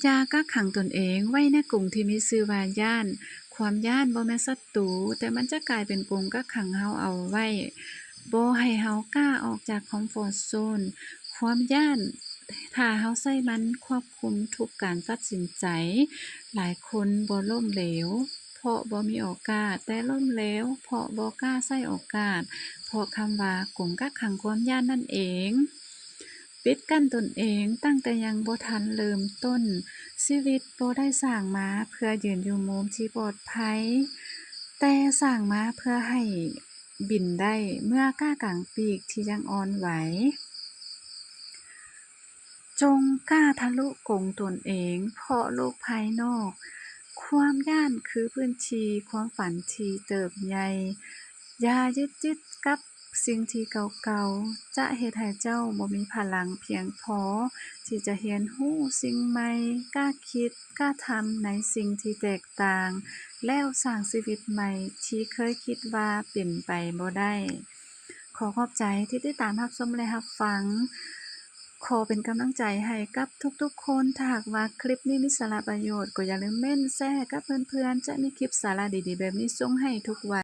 ຢ່າກັກຂັງຕົນເອງໄວ້ໃນກົງທີ່ມີຊື່ວ່າຢ້ານ. ຄວາມຢ້ານບໍ່ແມ່ນສັດຕູ, ແຕ່ມັນຈະກາຍເປັນກົງກັກຂັງເຮົາເອົາໄວ້, ບໍ່ໃຫ້ເຮົາກ້າອອກຈາກຄອມຟອດໂຊນ. ຄວາມຢ້ານ, ຖ້າເຮົາໃຊ້ມັນຄວບຄຸມທຸກການຕັດສິນໃຈ, ຫຼາຍຄົນບໍ່ລົ້ມເຫຼວ ເພາະບໍ່ມີໂອກາດ, ແຕ່ລົ້ມເຫຼວເພາະບໍ່ກ້າໃຊ້ໂອກາດ, ເພາະຄຳວ່າກົງກັກຂັງຄວາມຢ້ານນັ້ນເອງ. ປິດກັ້ນຕົນເອງຕັ້ງແຕ່ຍັງບໍ່ທັນເລີ່ມຕົ້ນ. ຊີວິດບໍ່ໄດ້ສ້າງມາເພື່ອຢືນຢູ່ມຸມທີ່ປອດໄພ, ແຕ່ສ້າງມາເພື່ອໃຫ້ບິນໄດ້ເມື່ອກ້າກາງປີກທີ່ຍັງອ່ອນໄຫວ. ຈົ່ງກ້າທະລຸກົງຕົນເອງເພາະໂລກພາຍນອກ. ຄວາມຢ້ານຄືພື້ນທີ່ຄວາມຝັນທີ່ເຕີບໃຫຍ່. ຢ່າຍຶດຕິດກັບສິ່ງທີ່ເກົ່າໆ, ຈະເຮັດໃຫ້ເຈົ້າບໍ່ມີພະລັງພຽງພໍທີ່ຈະຮຽນຮູ້ສິ່ງໃໝ່, ກ້າຄິດ, ກ້າທຳໃນສິ່ງທີ່ແຕກຕ່າງ, ແລ້ວສ້າງຊີວິດໃໝ່ທີ່ເຄີຍຄິດວ່າເປັນໄປບໍ່ໄດ້. ຂໍຂອບໃຈທີ່ຕິດຕາມຮັບຊົມ ແລະ ຮັບຟັງ. ຂໍເປັນກຳລັງໃຈໃຫ້ກັບທຸກໆຄົນ. ຖ້າຫາກວ່າຄລິບນີ້ມີສາລະປະໂຫຍດ, ກໍຢ່າລືມເມັ້ນແຊໃຫ້ກັບເພື່ອນໆ. ຈະມີຄລິບສາລະດີໆແບບນີ້ສົ່ງໃຫ້ທຸກວັນ.